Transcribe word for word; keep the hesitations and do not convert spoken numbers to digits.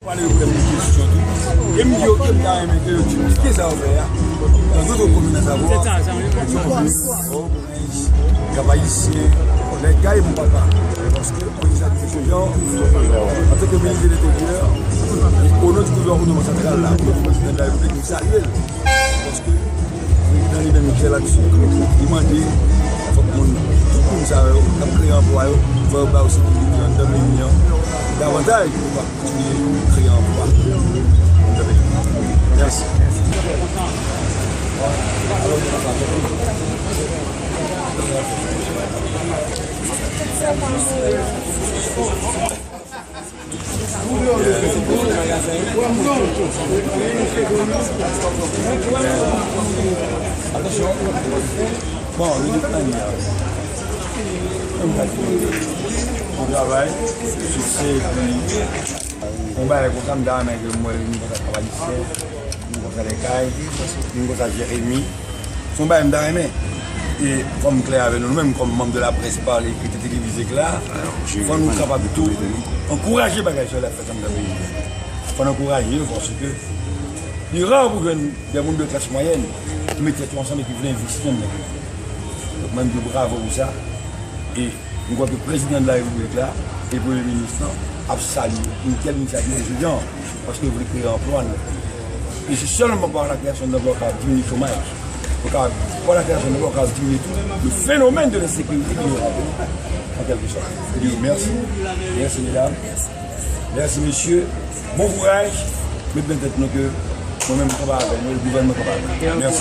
Pale yo poze m kesyon tou. E m di yo ke m ta renmen ke yo di m kisa yo fè a. Nan tout komin nan sa vwa. Kap Ayisyen, nèg kay pou papa. Paske, polis la di se jan, antanke minis de lenteryè, e o non di gouvènman santral la, pou prezidan de la repiblik, m salye l. Paske, prezidan li menm, li klè ladan li. Li mande, fòk moun, tout moun sa yo, k ap kreye anplwa yo, fò yo ba yo sekirite anndan peyi an, davantaj pou yo ka kontinye kreye anplwa anndan peyi an. Mèsi. Bon, le depannè. Bon travay. Siksè, epi yon bagay konsa, m ta renmen ke m wè vin konsa Kap Ayisyen, vin konsa Lèkay, vin konsa Jeremi. Se yon bagay m ta renmen. E fò m klè avè nou, nou menm kòm manm de la presse pa ekri, televize k la, fò nou kapab tou ankouraje bagay sa yo l ap fèt anndan peyi a. Fò n ankouraje yo paske li ra pou jwenn de moun de klas mwayèn ki met tèt yo ansanm e ki vle envesti anndan peyi a. Donk mwen m di w bravo pou sa. E m kwè ke prezidan de la repiblik la e premye minis lan ap salye yon tèl inisyativ jodi a, paske yo vle kreye anplwa nou. E se sèlman pa la kreyasyon danplwa w ka diminye chomaj. Ou ka, pa la kreyasyon danplwa w ka diminye tou le fenomèn de lensekirite ki nou an kèlke sòt. E di mèsi. Mèsi medam. Mèsi mesye. Bon kouraj. Met nan tèt nou ke mwen menm m kanpe avè nou, e gouvènman kanpe avè nou. Mèsi.